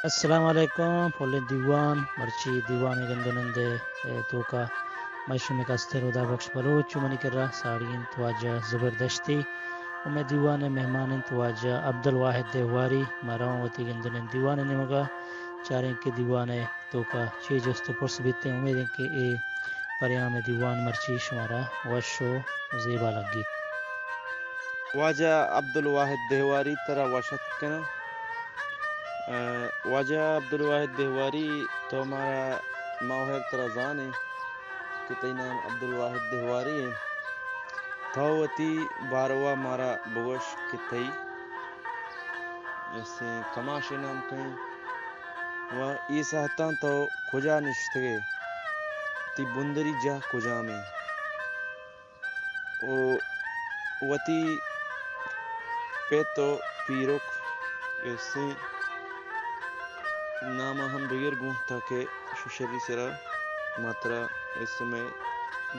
السلام علیکم پلیں دیوان، مرچی دیوان ءِ گند ءُ نند ءِ توکا مئے شمئے کستر ہدا بخش بلوچ ءُ منی کرا ساڑی انت واجہ زبیر دشتی ءُ مئے دیوان ءِ مہمان انت واجہ عبدالواحد دہواری۔ ما رواں وتی گند ءُ نند دیوان ءِ نیمگا، چاریں کہ دیوان ءِ توکا چے جست ءُ پرس بیتیں۔ امید انت کہ اے پریام ءِ دیوان مرچی شمارا وش ءُ زیبا لگیت۔ واجہ عبدالواحد دہواری، ترا وش اتک کناں۔ ء، واجہ عبدالواحد دہواری، تو مارا، ما و ہر ترا زانیں کہ تئی نام عبدالواحد دہواری انت۔ تو وتی باروا مارا بگوش کہ تئی اسے کماش نام کئے و اے ساعتاں تو کجا نشتگے؟ تئی بندری جاہ کجام انت؟ و وتی پت و پیرک اسے نام ہم بگر گوں، تاکہ شری سرا ما ترا اسے مئے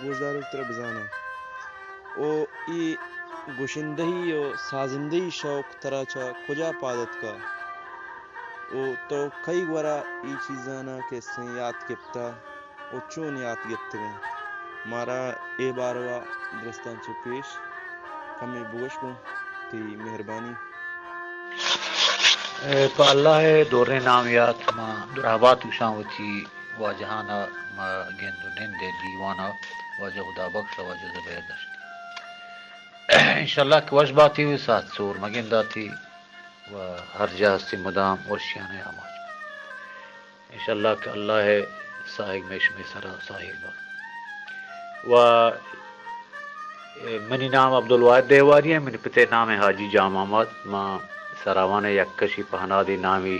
گوشداروک ترا بزاناں۔ و اے گشندہی و سازندہی شوق ترا چہ کجا پاد اتکا؟ و تو کئی گورا اے چیزانا کہ اسے یات گپتا؟ و چون یات گپتگ انت؟ مارا اے باروا درستاں چہ پیش کمے بگوش گوں، تئی مہربانی۔ اے، پہ اللہ ءِ دوریں نام یات، ما دراہبات گوشاں وتی واجہانا، ما گند و نند ءِ دیوانا، واجہ ہدا بخش ءُ واجہ زبیر دشتی۔ انشاءاللہ کہ وش باتی و ساعت سور مگنداتی و ہر جا ہستی مدام وشیانے آماچ۔ انشاءاللہ کہ اللہ ءِ ساہگ مئے شمئے سرا ساہگ بات۔ و منی نام عبدالواحد دہواری انت، منی پت ءِ نام حاجی جان محمد، ما سراوان ءِ یک کشی پہنادی نامی،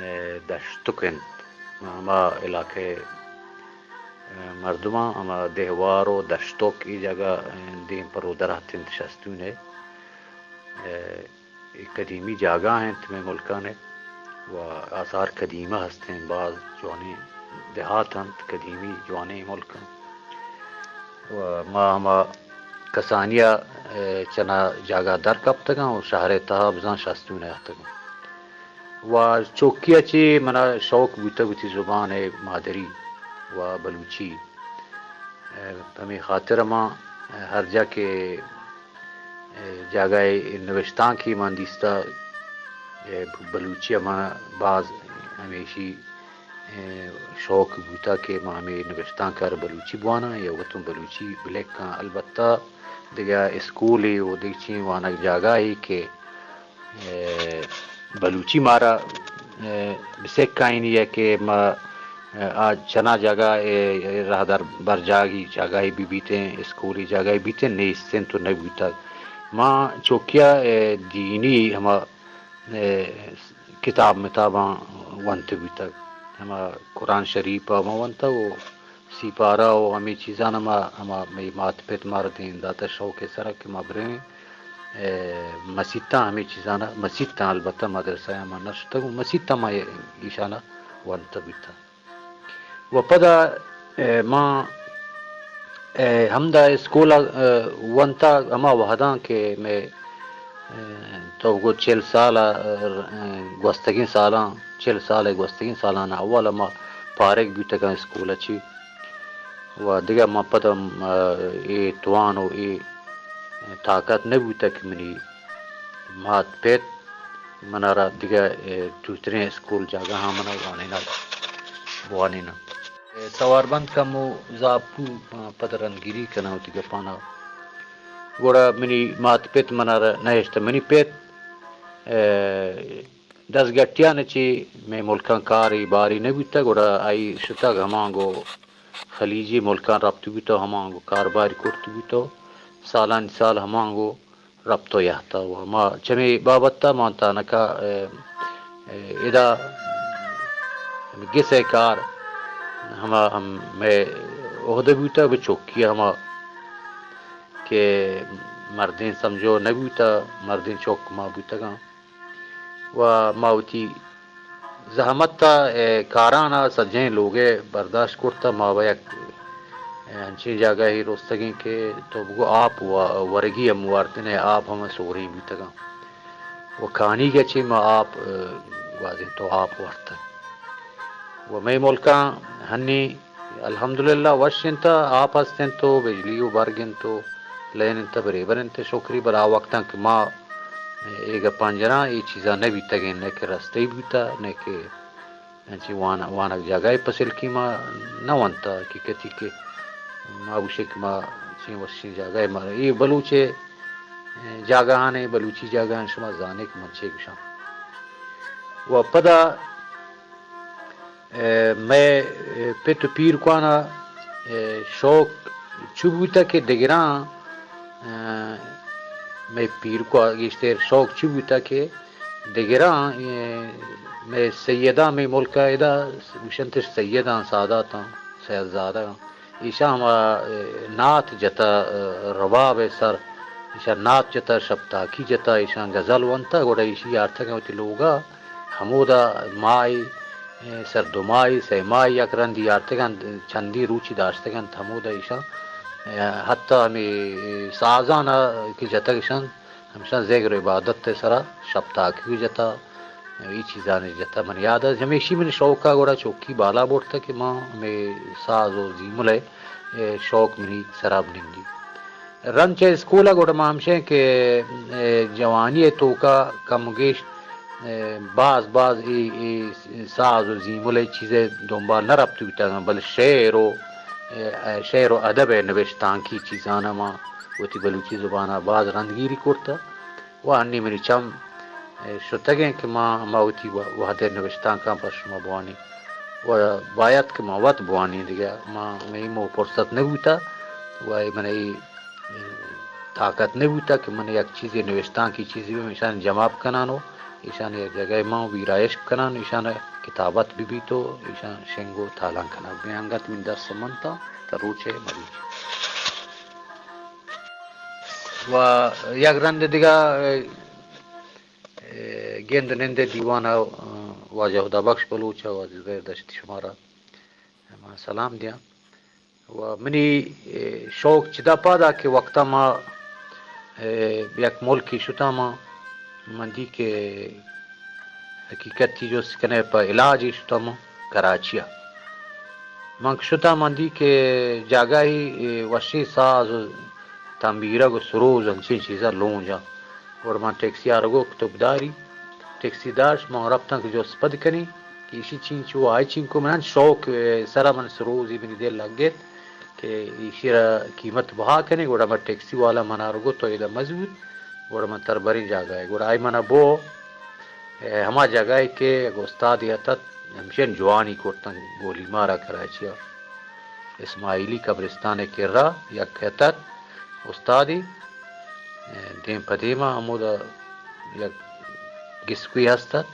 اے، دشتک انت۔ ہما علاقہ ءِ، اے، مردماں ہما دہوار و دشتک، اے جاگہ، اے، دیم پر و درہت انت شستون ءِ۔ اے، اے قدیمی جاگہ انت مئے ملکان ءِ و آثار قدیمہ ہستیں، باز جوانیں دیہات انت، قدیمی جوانیں ملک انت۔ و ما ہما کسانی ءَ، اے، چنا جاگہ در کپتگاں و شہر ءِ تہا بزاں شستون ءَ اتگاں۔ و چوکی ءَ چہ منا شوق بوتگ وتی زبان ءِ مادری و بلوچی۔ اے، پمے خاطر ءَ ما، اے، ہر جا کہ اے، جاگہ ءِ نوشتانکے من دیستہ، اے، بلوچی ءَ من باز ہمیشی، اے، شوق بوتہ کہ من ہمے نوشتانک ءَ را بلوچی بواناں یا وتوں بلوچی بلکاں۔ البتہ دگہ اسکولے و دگہ چین وانگ جاگہے کہ، اے، بلوچی مارا، اے، بسکائینی ءَ کہ ما آ چنا جاگہ، اے، اے راہدر برجاگی جاگہے بہ بیتیں، اسکولی جاگہے بیتیں، نیست انت و نہ بوتگ۔ ما چوکیا، اے، دینی ہما، اے، کتاب متاباں ونت بوتگ۔ ہما قرآن شریف ءَ ما ونتگ و سیپارہ و ہمے چیزاں ما، ہما مئے مات پت مارا دیم داتہ شوق ءِ سرا کہ ما بریں، اے، مسیتاں ہمے چیزاں، مسیتاں البتہ مدرسہ ءَ ما نشتگ و مسیتاں ما ایشاں ونت بوتگ۔ و پدا، اے، ما، اے، ہمدا اسکول ءَ، اے، ونتا ہما وہداں کہ مئے، اے، تو گو چل سال ءَ، اے، گوستگیں سالاں، چل سال ءِ گوستگیں سالان اول ءَ ما پارگ بوتگاں اسکول ءَ چی۔ و دگہ ما پدا، اے، اے توان و اے طاقت نہ بوتگ کہ منی مات پت منارا دگہ، اے، دوتریں اسکول جاگہاں منا وانینگ، بوانیناں۔ اے، توار بند کمو زاپو، آ، پد رندگیری کناں وتی گپانا۔ گڑا منی مات پت منارا نہشت، منی پت، اے، دزگٹیان چی مئے ملکاں کاری باری نہ بوتگ، گڑا آئی شتگ ہمانگو خلیجی ملکاں رپت بوتو، ہمانگو کارباری کرت بوتو، سالانی سال ہمانگو رپت و یہتا و ما چمی بابتا ما تانکا، اے، اے، ادا گسے کار ہما ہم مئے عہدہ بوتا، بہ چوکی ہما کہ مردین سمجھو نہ بوتا، مردین چوک ما بوتگاں و ما وتی زحمت ءَ، اے، کاراں ءَ سجہیں لوگ ءَ برداشت کرت ءُ ما وَ یک، اے، انچیں جاگہے رستگیں کہ تو بگو آپ و-، ورگی ہم وارتن ءَ، آپ ہم سوریں بوتگاں۔ و کانیگ ءَ چہ ما آپ، اے، بازیں تو آپ ورتگ۔ و مئے ملکاں ہنی الحمدللہ وش انت، آپ ہست انت و بجلی و برگ انت و لین انت، بریبر انت، شکری۔ بلے آ وقتاں کہ ما اے گپاں جناں، اے چیزاں نہ بیتگیں، نہ کہ رستہ بوتا، نہ کہ انچیں وان-، وانگ جاگہے پسلکی ما نہ ونتا، حقیقتی کہ ما گوشیں کہ ما چین وشیں جاگہے، ما اے بلوچے جاگہانے، بلوچی جاگہاں شما زانے کہ من چے گوشاں۔ و پدا اے، مئے، اے، پت و پیرکوانا، اے، شوق چو بوتا کہ دگراں، اے، مئے پیرکوا گیشتر شوق چو بوتا کہ دگراں، اے، مئے سیداں، مئے ملکا ادا گوشنتش سیداں، ساداتاں، سیدزادگاں۔ ایشاں ہما، اے، نعت جتا، اے، رباب ء سر، ایشاں نعت جتا، شپتاکی جتا، ایشاں غزل ونتا، گڑا ایشی آرتگاں وتی لوگا، ہمودا ماہی، اے، سر دو ماہی، سہ ماہی یک رندی آرتگاں، چندی روچی داشتگاں، ہمودا ایشاں، اے، حتی ہمے سازانا کہ جتگ ایشاں، ہمشاں ذکر و عبادت ء سرا شپتاکی جتا، اے چیزانی جتا۔ من یاد ء ہمیشی من شوق ء گڑا چوکی بالا برتا کہ ما ہمے ساز و زیمل ء، اے، شوق منی سرا بنندی۔ رند چہ اسکول ء گڑا ما ہمشیں کہ، اے، جوانی ء توکا کم و گیش، اے، باز باز اے، اے ساز و زیمل ء چیز ء دنبال نہ رپت بیتگاں، بلے شعر و، اے، شعر و ادب ء نبشتانکی چیزاں ما وتی بلوچی زبان ء باز رندگیری کرتہ۔ و انی منی چم، اے، شتگیں کہ ما، ما وتی و-، وہد ء نبشتانکاں پہ شما بوانیں۔ و باید کہ ما وت بوانیں دگہ، ما، مئے مو فرصت نہ بوتہ و اے من اے، اے، طاقت نہ بوتہ کہ من یک چیزے نبشتانکی چیزے بہ ایشان جمع بکنان و ایشان یک جگہ مان ویرایش بکنان و ایشان کتابت بہ بیت و ایشان شنگ و تالان کنگ بہ انگت من دست منتا تا روچے مریچ۔ و یک رند دگہ، اے، گند نند دیوان ء، واجہ ہدا بخش بلوچ ء واجہ زبیر دشتی شمارا من سلام دیاں۔ و منی، اے، شوق چدا پادا کہ وقتا ما، اے، یک ملکی شتا ما، من دی کہ حقیقتی جست کنے پہ علاجی شتا ما کراچی ء۔ من کہ شتا من دی کہ جاگاہی، اے، وشیں ساز و تنبیرگ و سروز انچیں چیزاں لونجاں۔ گڑا من ٹیکسی آرگو کتب داری، ٹیکسی داشت، من رپتاں کہ جست پد کنی کہ ایشی چینچو، آئی چینکو، من انت شوق، اے، سرا من سروزی منی دل لگت کہ ایشی را قیمت بہا کنی۔ گڑا من ٹیکسی والا من آرگو تو ادا مزود، گڑا من تر بریں جاگہ ہے۔ گڑا آئی منا بو، اے، ہما جاگہ ہے کہ یک استادی اتت، ہمشین جوانی کرتن گولی مارا کراچی ء۔ اسماعیلی قبرستان ء کرا یک اتت استادے، اے، دیم پہ دیما ہمودا یک گسکوی ہست ات۔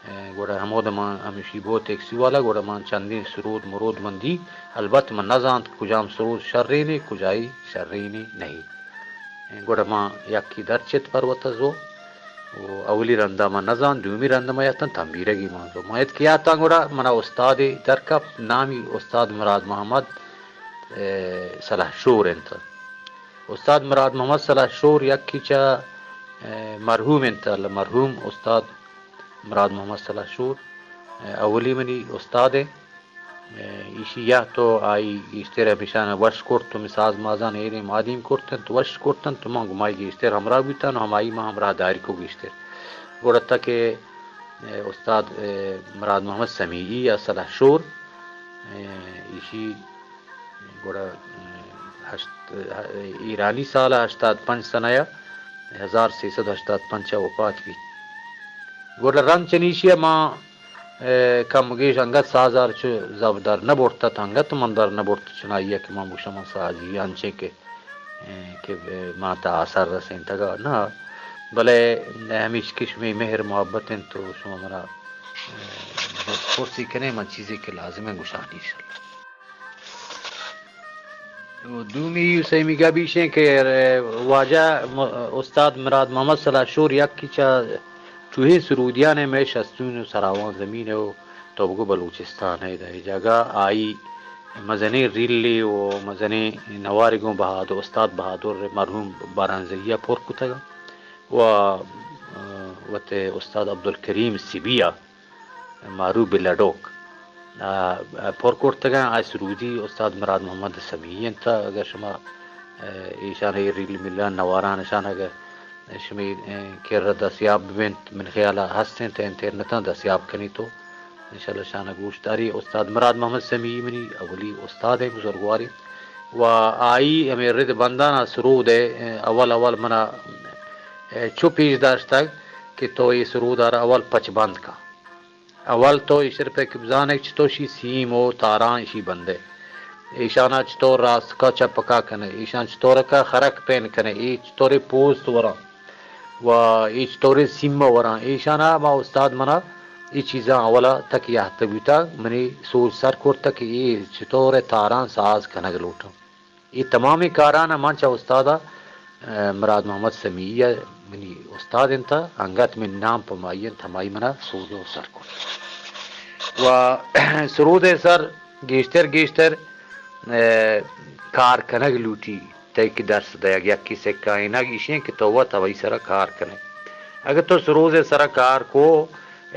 اے، گڑا ہمودا من ہمیشی بو ٹیکسی والا، گڑا من چندین سرود مرود من دی، البت من نزانت کجام سرود شرینے، کجائی شرینے نہیں۔ گڑا ما یکی درچت پر وت زو و اولی رندا ما نزان، دومی رند ما یاتن تنبیرگی ما زو۔ ما اتک یاتاں گڑا منا استادے در کپت، نامی استاد مراد محمد، اے، سلاح شور انت۔ استاد مراد محمد سلاح شور یکی چہ، اے، مرحوم انت، اللہ مرحوم استاد مراد محمد سلاح شور، اے، اولی منی استاد انت۔ ایشی یا تو آئی گیشتر ہمیشان وش کرت و می ساز مازان ایریں مادیم کرتنت، وش کرتنت و من گمائی گیشتر ہمراہ بوتن و ہمائی ما ہمراہ داری کو گیشتر۔ گڑا تا کہ، اے، استاد، اے، مراد محمد سمیعی یا سلاح شور، اے، ایشی گڑا، اے، ہشت، ایرانی سال ہشتاد پنچ سنہ یا ہزار سیصد ہشتاد پنچ ء وفات بیت۔ گڑا رند چنیشی ء ما، اے، کم گیش انگت سازار چو زبدر نہ برتت، انگت من در نہ برت چنائی ء کہ من گوشاں من سازی انچیں کہ، اے، کہ ما تا اثر رسینتگ ء نہ، بلے ہمیش کہ شمے مہر محبت انت تو شما منا، اے، پرسی کنے من چیزے کہ لازم ہے گوشانی انشاءاللہ۔ و دومی و سیمی گپ ایش انت کہ واجہ م-، استاد مراد محمد سلاح شور یکی چہ چوہین سرودیان ء مئے شستون و سراوان زمین ء و تو بگو بلوچستان ء ادا اے جاگہ آئی مزنیں ریلی و مزنیں نوارے گوں بہادر، استاد بہادر مرحوم بارانزئی ء پر کتگ و، ء، وت استاد عبدالکریم سبی ءَ معروف بہ لڈوک ءَ پر کرتگ اَنت۔ آ سرودی استاد مراد محمد سمیعی اِنت۔ اگر شما، اے، ایشان ءِ ریل میلان نواران اشان اگر شمے، اے، کر ءَ دستیاب بہ بنت، من خیال ءَ ہست اِنت، انٹرنت ءَ دستیاب کنی تو انشاءاللہ شان ءَ گوش داری۔ استاد مراد محمد سمیعی منی اولی استاد ءُ بزرگوارے و آئی ہمے رد بندان ءَ سرود ءَ، اے، اول اول منا، اے، چو پیش داشتگ کہ تو اے سرود ءَ را اول پچ بند کن۔ اول تو ایشر پہ کہ بزانگ چطور شی سیم و تاران ایشی بندے۔ ایشانا چطور راست کا چپ کا کنے۔ ایشان چطور کا خرک پین کنے۔ ای چطور پوست وران۔ و ای چطور سیم وران۔ ایشانا ما استاد منا ای چیزاں اولا تک یہت بوتا۔ منی سوچ سر کرتا کہ ای چطور تاران ساز کنگ لوٹاں۔ اے تمامیں کاران ءَ من چہ استاد ءَ، اے، مراد محمد سمیعی ءَ منی استاد اِنت، انگت من نام پہ مائی اِنت، ہمائی منا سوج ءَ سر کت۔ و سرود ءِ سر گیشتر گیشتر، اے، کار کنگ لوٹی، تئی کہ درس دئیگ، یکی سکائینگ ایشی اِنت کہ تو وت ہمائی سرا کار کنئے۔ اگہ تو سرود ءِ سرا کار کو،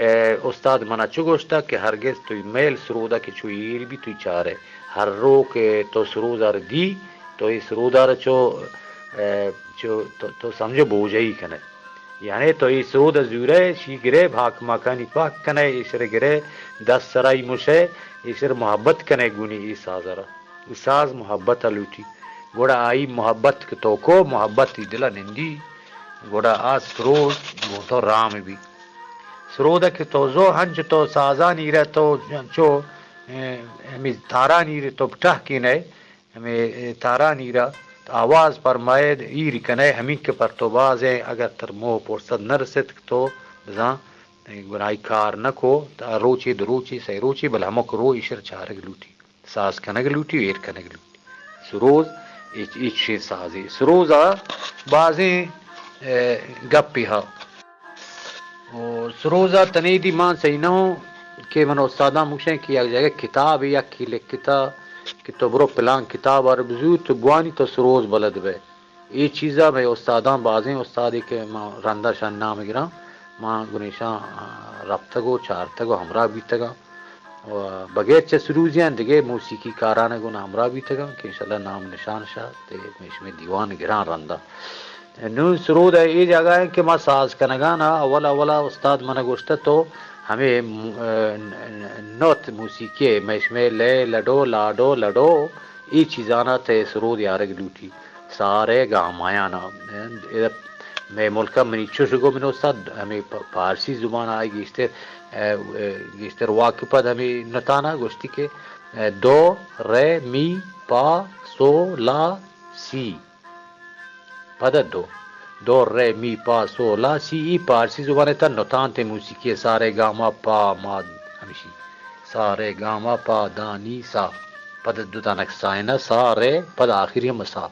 اے، استاد منا چو گوشتگ کہ ہرگز تو میل سرودا کہ چو ایر بی تو چارئے۔ ہر رو کہ تو سرودا را دی، تو اے سرودا را چو، اے، چو تو، تو سمجھو بوجہی کنئے۔ یعنی تو اے سرودا زورئے، شی گرئے، بھاک ماکانی پاک کنئے، ایشر گرئے، دست سرائی مشئے، ایشر محبت کنئے گونی اے سازا را۔ اے ساز محبت ءَ لوٹی۔ گڑا آئی محبت کہ تو کو، محبت ای دل ءَ نندی۔ گڑا آ سرود گوں تو رام بی۔ سرود کہ تو زو ہنچ تو سازانی را تو چو، اے، ہمے تارانی را تو بٹہ کینئے، ہمے، اے، تارانی را آواز پرمائے ایر کنئے، ہمین کہ پر تو بازیں، اگر تر موہ پرسد نہ رسیت کہ تو بزاں، اے، گناہی کار نہ کو، تا روچے، دو روچے، سئے روچے، بل ہمک رو ایشر چارگ لوٹی۔ ساز کنگ لوٹی و ایر کنگ لوٹی۔ سروز اچ، اچ سازے۔ سروز ءَ بازیں، اے، گپے ہا۔ و سروز ءَ تنیدی مان سہی نہ ہوں کہ من استاداں مگشیں کہ یک جگہ کتاب یکی لکھتا کہ تو برو پلان کتاب ءَ بزور تو بوانی تو سروز بلد بئے۔ اے چیزا مئے استاداں، بازیں استادے کہ ما رندا شان نام گراں، ما گنیشاں، آ، رپتگ و چارتگ و ہمراہ بیتگاں و بغیر چہ سروزیاں دگہ موسیقی کاران گون ہمراہ بیتگاں کہ انشاءاللہ نام نشان شا تے مئے شمئے دیوان گراں رندا۔ نوں سرود اے جاگہ ایں کہ ما ساز کنگانا اول اولا استاد من گوشتہ تو ہمے م-، آ، ن-، ن-، نوت موسیقی مئے شمئے لے لڈو لاڈو لڈو اے چیزانا تے سرود یارگ لوٹی۔ سارے گامایانا۔ ادا مئے ملکا منی چوش گو من استاد ہمے پ-، پارسی زبان آئی گیشتر، اے، اے، گیشتر واقف ات ہمے نتانا گوشتی کہ، اے، دو، رے، می، پا، سو، لا، سی۔ پد دو۔ دو، رے، می، پا، سو، لا، سی۔ ای پارسی زبان تا نتان تے موسیقی سارے گاما پا ما ہمشی۔ سارے گاما پا دانی سا۔ پد دو دانک سائنا سارے، پد آخری ہم سا۔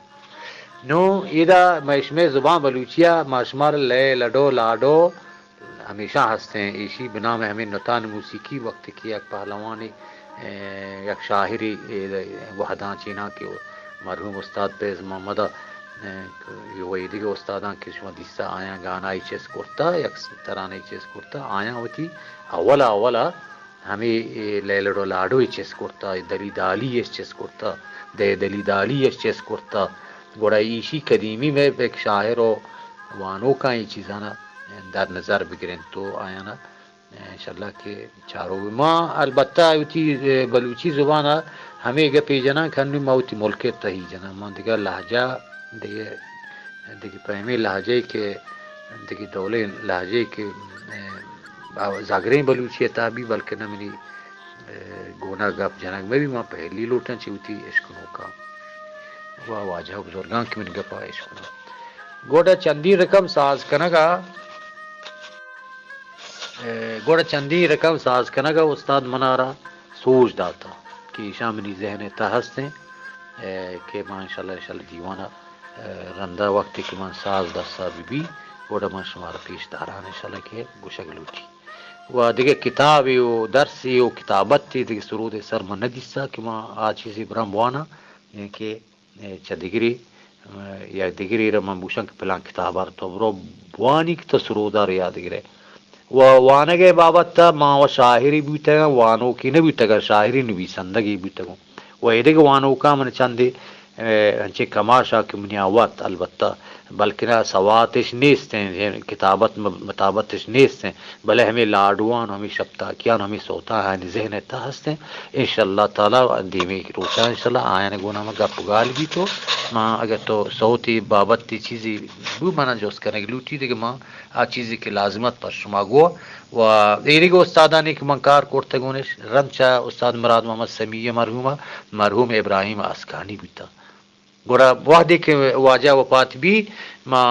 نوں ایدا مئے شمئے زبان بلوچی ءَ ما شمارا لے لڈو لاڈو ہمیشاں ہستیں۔ ایشی بنام ہمے نتان موسیقی وقت کہ یک پہلوانے، اے، یک شاعرے، اے، وہداں چیناں کہ مرحوم استاد فیض محمد ءَ، اے، و ایدگہ استاداں کہ شما دیستا آیاں گانائی چست کرتا، یک ترانہ چست کرتا، آیاں وتی اولا اولا ہمے، اے، لیلڑ و لاڈو چست کرتا، دلی دالی اش چست کرتا، دے دلی دالی اش چست کرتا۔ گڑا ایشی قدیمی مئے یک شاعر و وانوکاں اے چیزانا در نظر بگرن تو آیانا انشاءاللہ کہ چارو بی۔ ما البتہ وتی، اے، بلوچی زبانا ہمے گپے جناں کہ انو ما وتی ملک تہی جناں، ما دگہ لہجہ دگہ دگہ پیمیں لہجے کہ دگہ ڈولیں لہجے کہ، اے، زگریں بلوچی ءِ تہا بی، بلکن منی، اے، گونا گپ جنگ مہ بی، ما پہلی لوٹاں چہ وتی اشکنوکاں و واجہ و بزرگاں کہ من گپا اشکناں۔ گوڈا چندی رقم ساز کنگا، اے، گوڈا چندی رقم ساز کنگا استاد منارا سوج داتا کہ ایشاں منی ذہن ءِ تہ ہستیں، اے، کہ ما انشاءاللہ، انشاءاللہ دیوان ءَ، اے، رندا وقتے کہ من ساز دستا بہ بی، گڑا من شمارا پیش داراں انشاءاللہ کہ گوشگ لوٹی۔ و دگہ کتابے و درسے و کتابتے دگہ سرودے سر من نہ دیستا کہ ما آ چیزے براں بواناں، اے، کہ اے، چہ دگرے، یک دگرے را من بوشاں کہ پلان کتاب ءَ تو برو بوانی کہ تو سرودار یاد گرے۔ و وانگ ءِ بابت ءَ ما و شاعری بوتگاں، وانوکی نہ بوتگاں، شاعری نویسندگی بوتگوں۔ و ایدگہ وانوکاں من چندے، اے، انچیں کماشاں کہ منی وت البتہ، بلکنا سواتش نیست ایں، کتابت م-، متابتش نیست ایں، بلے ہمے لاڈوان، ہمے شپتاکیان، ہمے سوتاں آیانی ذہن ءِ تہ ہست ایں۔ انشاءاللہ تعالی دیمی روچاں انشاءاللہ آیان گونا ما گپ گال بیت و ما اگر تو سوتی بابت چیزی بو منا جست کنگ لوٹی دگہ ما آ چیزی کہ لازمت پر شما گو و ایریگہ استادانی کہ من کار کرتگونش رند چہ استاد مراد محمد سمیع مرحوم، مرحوم ابراہیم آسکانی بوتا۔ گڑا وہدے کہ واجہ وفات بی، ما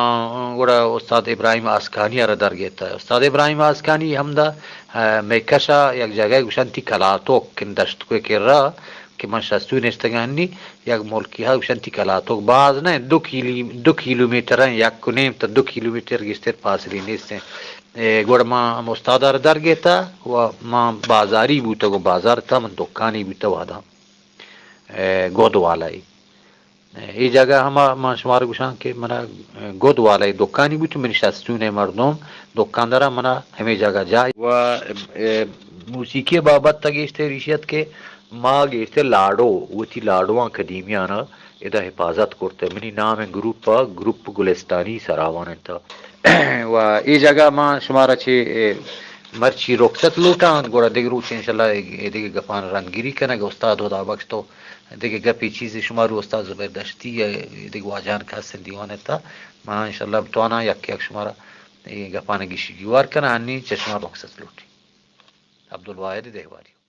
گڑا استاد ابراہیم آسکانی ءَ را در گیتا۔ استاد ابراہیم آسکانی ہمدا، آ، مئے کشا یک جاگہ گوشنتی کلاتوک کن دشت کوئے کرا کہ من شستو نشتگانی یک ملکی ہا گوشنتی کلاتوک باز نہ دو کیلی-، دو کیلومیٹر ہیں، یک و نیم تا دو کیلومیٹر گیشتر فاصلے نیست ہیں۔ اے، گڑا ما ہم استاد ءَ را در گیتا و ما بازاری بوتگ و بازار تا من دکانی بوتا وہدا، اے، گود والائی۔ اے جاگہ ہما من شمارا گوشاں کہ منا گود والائی دکانی بوت، منی شستون ءِ مردم دکاندارا منا ہمے جاگہ جاہ و، اے، موسیقی بابت تا گیشتر ایشی ات کہ ما گیشتر لاڈو، وتی لاڈواں قدیمیانا ادا حفاظت کرتے۔ منی نام گروپ، گروپ گلستانی سراوان انت۔ و اے جاگہ ما شمارا چہ، اے، مرچی رخصت لوٹاں، گڑا دگہ روچ انشاءاللہ اے دگہ گپان رندگیری کنگ۔ استاد ہدا بخش تو دگہ گپی چیزی شما رو استاد زبیر دشتی یا دگہ واجہان کہ ہستن دیوان تا، ما انشاءاللہ بتواناں یک یک شمارا اے گپان گیشی گیوار کناں۔ ہنی چہ شما رخصت لوٹی۔ عبدالواحد دہواری۔